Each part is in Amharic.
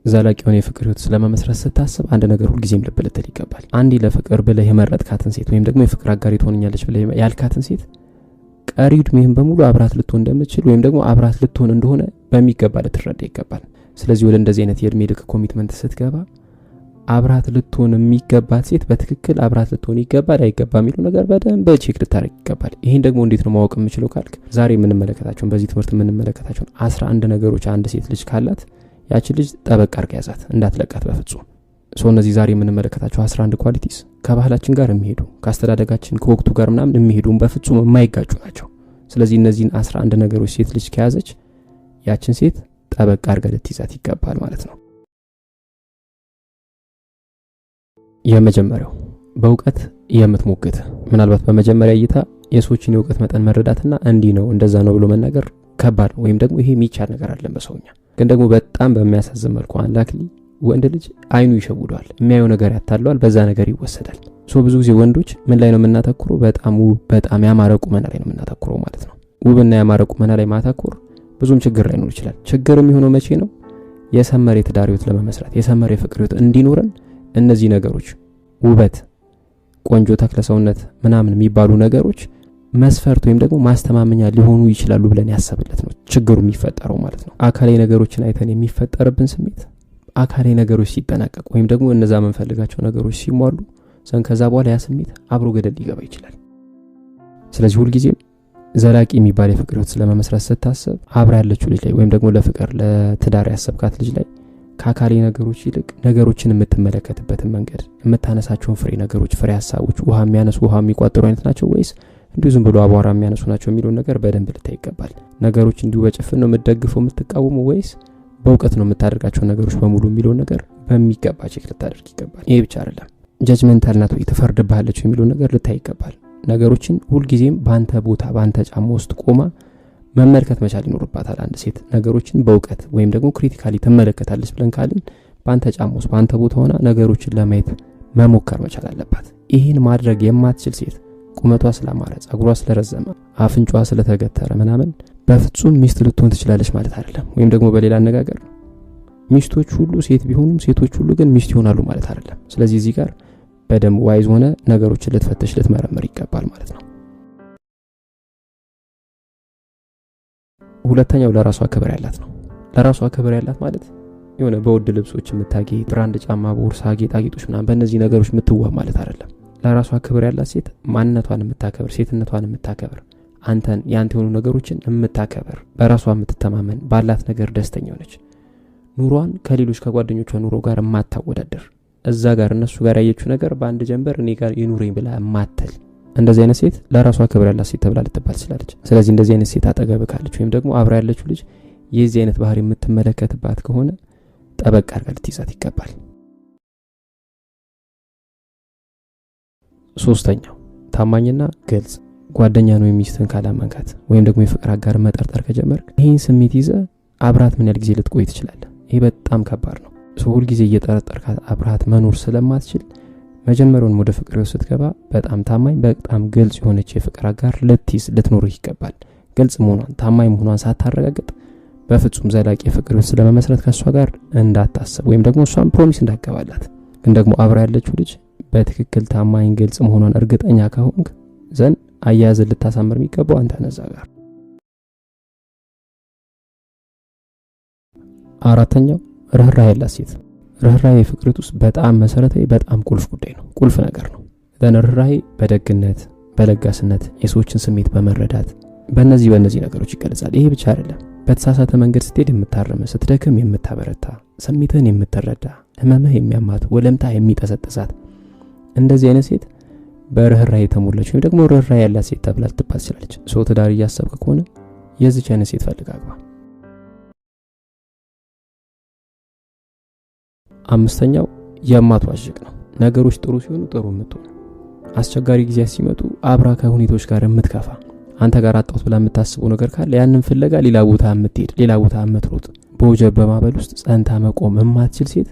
ዘላቂ የሆነ የፍቅር ህይወት ስለመመስረት ስታስብ አንድ ነገር ሁልጊዜም ልብ ልትል ይገባል። አንዴ ለፍቅር ብለህ የመረጥካትን ሴት ወይም ደግሞ የፍቅር አጋሪ ትሆንኛለች ብለህ ያልካትን ሴት ቀሪ ዕድሜህን በሙሉ አብራት ልትሆን እንደምትችል ወይም ደግሞ አብራት ልትሆን እንደሆነ በሚገባ ልትረዳ ይገባል። ስለዚህ ወደ እንደዚህ አይነት የእድሜ ልክ commitment ስትገባ አብራት ልትሆን የሚገባት ሴት በትክክል አብራት ልትሆን ይገባል አይገባ የሚለው ነገር በደንብ check ልታደርግ ይገባል። ይህን ደግሞ እንዴት ነው ማወቅ የምችለው ካልክ ዛሬ የምንመለከታቸውን በዚህ ትምህርት የምንመለከታቸውን 11 ነገሮች አንድ ሴት ልጅ ካላት ያችን ልጅ ጠበቅ አድርገህ ያዛት፣ እንዳትለቃት በፍጹም። So እነዚህ ዛሬ የምንመለከታቸው 11 qualities ከባህላችን ጋር የሚሄዱ፣ ከአስተዳደጋችን፣ ከወቅቱ ጋር ምናምን የሚሄዱ፣ በፍጹም የማይጋጩ ናቸው። ስለዚህ እነዚህን 11 ነገሮች ሴት ልጅ ከያዘች ያችን ሴት ጠበቅ አድርገህ ልትይዛት ይገባል ማለት ነው። የመጀመሪያው በእውቀት የምትሞግት። ምናልባት በመጀመሪያ እይታ የሰዎችን የእውቀት መጠን መረዳትና እንዲህ ነው እንደዛ ነው ብሎ መናገር ከባድ ነው፣ ወይም ደግሞ ይሄ የሚቻል ነገር አይደለም በሰውኛ። ግን ደግሞ በጣም በሚያሳዝን መልኩ unluckily ወንድ ልጅ አይኑ ይሸውደዋል፣ የሚያየው ነገር ያታለዋል፣ በዛ ነገር ይወሰዳል። So ብዙ ጊዜ ወንዶች ምን ላይ ነው የምናተኩረው? በጣም ውብ፣ በጣም ያማረ ቁመና ላይ ነው የምናተኩረው ማለት ነው። ውብና ያማረ ቁመና ላይ ማተኮር ብዙም ችግር ላይኖር ይችላል። ችግር የሚሆነው መቼ ነው? የሰመረ የትዳር ህይወት ለመመስረት፣ የሰመረ የፍቅር ህይወት እንዲኖረን እነዚህ ነገሮች ውበት፣ ቆንጆ ተክለ ሰውነት ምናምን የሚባሉ ነገሮች መስፈርት ወይም ደግሞ ማስተማመኛ ሊሆኑ ይችላሉ ብለን ያሰብለት ነው ችግሩ የሚፈጠረው ማለት ነው። አካላዊ ነገሮችን አይተን የሚፈጠርብን ስሜት አካላዊ ነገሮች ሲጠናቀቅ ወይም ደግሞ እነዛ የምንፈልጋቸው ነገሮች ሲሟሉ ዘንድ ከዛ በኋላ ያ ስሜት አብሮ ገደል ሊገባ ይችላል። ስለዚህ ሁልጊዜም ዘላቂ የሚባል የፍቅር ህይወት ስለመመስረት ስታስብ አብራ ያለችው ልጅ ላይ ወይም ደግሞ ለፍቅር ለትዳር ያሰብካት ልጅ ላይ ከአካላዊ ነገሮች ይልቅ ነገሮችን የምትመለከትበትን መንገድ፣ የምታነሳቸውን ፍሬ ነገሮች፣ ፍሬ ሀሳቦች ውሃ የሚያነሱ፣ ውሃ የሚቋጥሩ አይነት ናቸው ወይስ እንዲሁ ዝም ብሎ አቧራ የሚያነሱ ናቸው የሚለውን ነገር በደንብ ልታይ ይገባል። ነገሮች እንዲሁ በጭፍን ነው የምትደግፈው፣ የምትቃወመው ወይስ በእውቀት ነው የምታደርጋቸው ነገሮች በሙሉ የሚለውን ነገር በሚገባ check ልታደርግ ይገባል። ይሄ ብቻ አይደለም፣ judgmental ናት ወይ፣ ትፈርድብሃለች የሚለውን ነገር ልታይ ይገባል። ነገሮችን ሁልጊዜም በአንተ ቦታ፣ በአንተ ጫማ ውስጥ ቆማ መመልከት መቻል ይኖርባታል። አንድ ሴት ነገሮችን በእውቀት ወይም ደግሞ critically ትመለከታለች ብለን ካልን በአንተ ጫማ ውስጥ፣ በአንተ ቦታ ሆና ነገሮችን ለማየት መሞከር መቻል አለባት። ይህን ማድረግ የማትችል ሴት ቁመቷ ስላማረ፣ ጸጉሯ ስለረዘመ፣ አፍንጫዋ ስለተገተረ ምናምን በፍጹም ሚስት ልትሆን ትችላለች ማለት አይደለም። ወይም ደግሞ በሌላ አነጋገር ሚስቶች ሁሉ ሴት ቢሆኑም ሴቶች ሁሉ ግን ሚስት ይሆናሉ ማለት አይደለም። ስለዚህ እዚህ ጋር በደንብ wise ሆነ ነገሮችን ልትፈትሽ፣ ልትመረምር ይገባል ማለት ነው። ሁለተኛው ለራሷ ክብር ያላት ነው። ለራሷ ክብር ያላት ማለት የሆነ በውድ ልብሶች የምታጌጥ፣ brand ጫማ፣ ቦርሳ፣ ጌጣጌጦች ምናምን በእነዚህ ነገሮች የምትዋብ ማለት አይደለም። ለራሷ ክብር ያላት ሴት ማንነቷን የምታከብር፣ ሴትነቷን የምታከብር፣ አንተን ያንተ የሆኑ ነገሮችን የምታከብር፣ በራሷ የምትተማመን፣ ባላት ነገር ደስተኛ ሆነች፣ ኑሯን ከሌሎች ከጓደኞቿ ኑሮ ጋር የማታወዳደር፣ እዛ ጋር እነሱ ጋር ያየችው ነገር በአንድ ጀንበር እኔ ጋር ይኑረኝ ብላ የማትል እንደዚህ አይነት ሴት ለራሷ ክብር ያላት ሴት ተብላ ልትባል ትችላለች። ስለዚህ እንደዚህ አይነት ሴት አጠገብህ ካለች ወይም ደግሞ አብራ ያለችው ልጅ የዚህ አይነት ባህሪ የምትመለከትባት ከሆነ ጠበቅ አድርጋ ልትይዛት ይገባል። ሶስተኛው ታማኝና ግልጽ። ጓደኛ ነው የሚስትህን ካላመንካት ወይም ደግሞ የፍቅር አጋር መጠርጠር ከጀመርክ ይህን ስሜት ይዘህ አብራት ምን ያህል ጊዜ ልትቆይ ትችላለህ? ይህ በጣም ከባድ ነው። ሰው ሁልጊዜ እየጠረጠርካት አብራት መኖር ስለማትችል መጀመሪያውን ወደ ፍቅር ህይወት ስትገባ በጣም ታማኝ፣ በጣም ግልጽ የሆነች የፍቅር አጋር ልትይዝ፣ ልትኖርህ ይገባል። ግልጽ መሆኗን፣ ታማኝ መሆኗን ሳታረጋግጥ በፍጹም ዘላቂ የፍቅር ህይወት ስለመመስረት ከእሷ ጋር እንዳታስብ ወይም ደግሞ እሷን promise እንዳትገባላት። ግን ደግሞ አብራ ያለችው ልጅ በትክክል ታማኝ፣ ግልጽ መሆኗን እርግጠኛ ከሆንክ ዘንድ አያያዝን ልታሳምር የሚገባው አንተ ነህ እዛ ጋር። አራተኛው ርህራሄ ያላት ሴት። ርህራሄ የፍቅር ህይወት ውስጥ በጣም መሰረታዊ፣ በጣም ቁልፍ ጉዳይ ነው፣ ቁልፍ ነገር ነው። ዘን ርህራሄ በደግነት፣ በለጋስነት፣ የሰዎችን ስሜት በመረዳት በእነዚህ ነገሮች ይገለጻል። ይሄ ብቻ አይደለም። በተሳሳተ መንገድ ስትሄድ የምታርም፣ ስትደክም የምታበረታ፣ ስሜትህን የምትረዳ፣ ህመምህ የሚያማት፣ ወለምታ የሚጠሰጥሳት እንደዚህ አይነት ሴት በርህራሄ የተሞላች ወይም ደግሞ ርህራሄ ያላት ሴት ተብላ ልትባል ትችላለች። ሰው ትዳር እያሰብክ ከሆነ የዚች አይነት ሴት ፈልግ አግባ። አምስተኛው የማትዋዥቅ ነው። ነገሮች ጥሩ ሲሆኑ ጥሩ የምትሆን፣ አስቸጋሪ ጊዜያት ሲመጡ አብራ ከሁኔታዎች ጋር የምትከፋ፣ አንተ ጋር አጣሁት ብላ የምታስበው ነገር ካለ ያንን ፍለጋ ሌላ ቦታ የምትሄድ፣ ሌላ ቦታ የምትሮጥ፣ በወጀብ በማዕበል ውስጥ ጸንታ መቆም የማትችል ሴት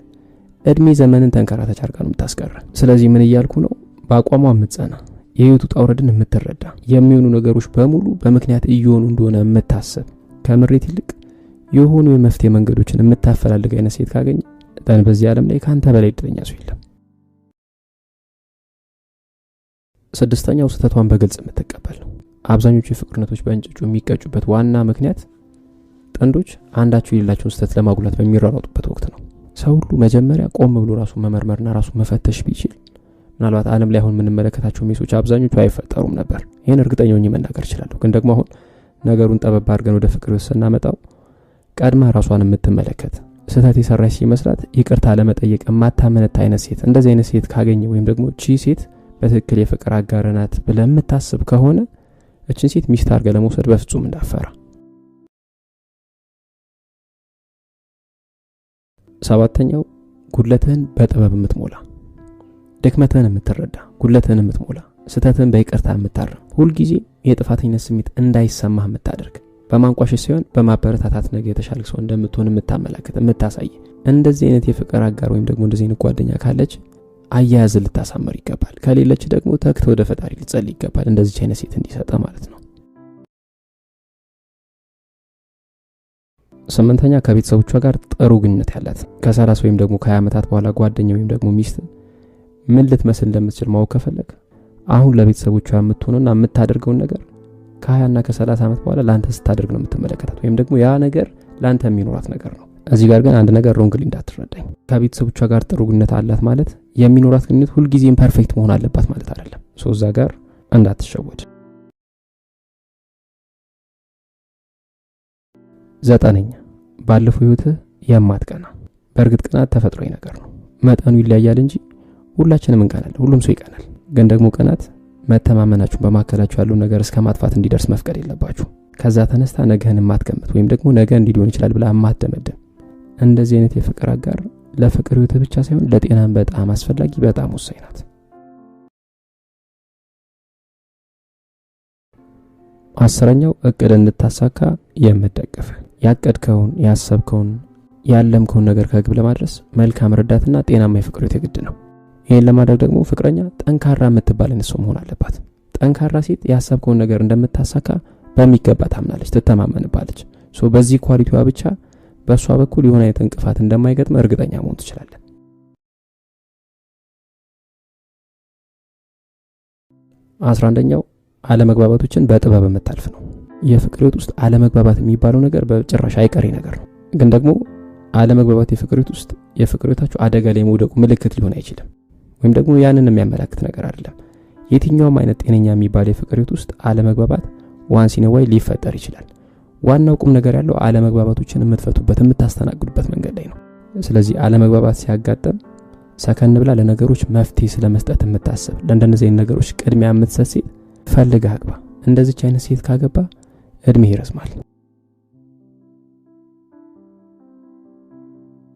እድሜ ዘመንን ተንከራታች አድርጋ ነው የምታስቀር። ስለዚህ ምን እያልኩ ነው? በአቋሟ የምትጸና፣ የህይወቱ ውጣ ውረድን የምትረዳ፣ የሚሆኑ ነገሮች በሙሉ በምክንያት እየሆኑ እንደሆነ የምታስብ፣ ከምሬት ይልቅ የሆኑ የመፍትሄ መንገዶችን የምታፈላልግ አይነት ሴት ካገኘ Then በዚህ ዓለም ላይ ከአንተ በላይ እድለኛ ሰው የለም። ስድስተኛው ስህተቷን በግልጽ የምትቀበል ነው። አብዛኞቹ የፍቅር ግንኙነቶች በእንጭጩ የሚቀጩበት ዋና ምክንያት ጥንዶች አንዳቸው የሌላቸውን ስህተት ለማጉላት በሚሯሯጡበት ወቅት ነው። ሰው ሁሉ መጀመሪያ ቆም ብሎ ራሱን መመርመርና ራሱን መፈተሽ ቢችል ምናልባት ዓለም ላይ አሁን የምንመለከታቸው mess ኦች አብዛኞቹ አይፈጠሩም ነበር። ይህን እርግጠኛ ሆኜ መናገር እችላለሁ። ግን ደግሞ አሁን ነገሩን ጠበብ አድርገን ወደ ፍቅር ስናመጣው ቀድማ ራሷን የምትመለከት፣ ስህተት የሰራች ሲመስላት ይቅርታ ለመጠየቅ የማታመነታ አይነት ሴት፣ እንደዚህ አይነት ሴት ካገኘ ወይም ደግሞ ቺ ሴት በትክክል የፍቅር አጋር ናት ብለህ የምታስብ ከሆነ እችን ሴት ሚስት አድርገህ ለመውሰድ በፍጹም እንዳፈራ። ሰባተኛው ጉድለትህን በጥበብ የምትሞላ፣ ድክመትህን የምትረዳ፣ ጉድለትህን የምትሞላ፣ ስህተትህን በይቅርታ የምታርም፣ ሁልጊዜ የጥፋተኝነት ስሜት እንዳይሰማህ የምታደርግ፣ በማንቋሸሽ ሳይሆን በማበረታታት ነገ የተሻለ ሰው እንደምትሆን የምታመላክት፣ የምታሳይ፣ እንደዚህ አይነት የፍቅር አጋር ወይም ደግሞ እንደዚህ አይነት ጓደኛ ካለች አያያዝ ልታሳምር ይገባል። ከሌለች ደግሞ ተግተህ ወደ ፈጣሪ ልትጸልይ ይገባል፣ እንደዚች አይነት ሴት እንዲሰጠ ማለት ነው። ስምንተኛ ከቤተሰቦቿ ጋር ጥሩ ግንኙነት ያላት። ከ30 ወይም ደግሞ ከ20 ዓመታት በኋላ ጓደኛ ወይም ደግሞ ሚስት ምን ልትመስል እንደምትችል ማወቅ ከፈለግ አሁን ለቤተሰቦቿ የምትሆነውና የምታደርገውን ነገር ከ20 እና ከ30 ዓመት በኋላ ላንተ ስታደርግ ነው የምትመለከታት፣ ወይም ደግሞ ያ ነገር ላንተ የሚኖራት ነገር ነው። እዚህ ጋር ግን አንድ ነገር wrongly እንዳትረዳኝ። ከቤተሰቦቿ ጋር ጥሩ ግንኙነት አላት ማለት የሚኖራት ግንኙነት ሁልጊዜም perfect መሆን አለባት ማለት አይደለም። So እዛ ጋር እንዳትሸወድ። ዘጠነኛ ባለፈው ህይወትህ የማትቀና። በእርግጥ ቅናት ተፈጥሯዊ ነገር ነው። መጠኑ ይለያያል እንጂ ሁላችንም እንቀናለን። ሁሉም ሰው ይቀናል። ግን ደግሞ ቅናት መተማመናችሁን በማከላችሁ ያለውን ነገር እስከ ማጥፋት እንዲደርስ መፍቀድ የለባችሁ። ከዛ ተነስታ ነገህን የማትገምት ወይም ደግሞ ነገ እንዲህ ሊሆን ይችላል ብላ የማትደመድም እንደዚህ አይነት የፍቅር አጋር ለፍቅር ህይወትህ ብቻ ሳይሆን ለጤናም በጣም አስፈላጊ፣ በጣም ወሳኝ ናት። አስረኛው እቅድ እንድታሳካ የምትደግፍ። ያቀድከውን፣ ያሰብከውን፣ ያለምከውን ነገር ከግብ ለማድረስ መልካም ረዳትና ጤናማ የፍቅር ህይወት የግድ ነው። ይህን ለማድረግ ደግሞ ፍቅረኛ ጠንካራ የምትባል አይነት ሰው መሆን አለባት። ጠንካራ ሴት ያሰብከውን ነገር እንደምታሳካ በሚገባ ታምናለች፣ ትተማመንባለች። So በዚህ quality ዋ ብቻ በእሷ በኩል የሆነ አይነት እንቅፋት እንደማይገጥም እርግጠኛ መሆን ትችላለህ። 11ኛው አለመግባባቶችን በጥበብ የምታልፍ ነው። የፍቅር ህይወት ውስጥ አለመግባባት የሚባለው ነገር በጭራሽ አይቀሬ ነገር ነው። ግን ደግሞ አለመግባባት የፍቅር ህይወት ውስጥ የፍቅር ህይወታችሁ አደጋ ላይ መውደቁ ምልክት ሊሆን አይችልም፣ ወይም ደግሞ ያንን የሚያመላክት ነገር አይደለም። የትኛውም አይነት ጤነኛ የሚባል የፍቅር ህይወት ውስጥ አለመግባባት once in a while ሊፈጠር ይችላል። ዋናው ቁም ነገር ያለው አለመግባባቶችን የምትፈቱበት፣ የምታስተናግዱበት መንገድ ላይ ነው። ስለዚህ አለመግባባት ሲያጋጥም ሰከን ብላ ለነገሮች መፍትሄ ስለመስጠት የምታስብ፣ ለእንደነዚህ አይነት ነገሮች ቅድሚያ የምትሰጥ ሴት ፈልገህ አግባ። እንደዚች አይነት ሴት ካገባ እድሜ ይረዝማል።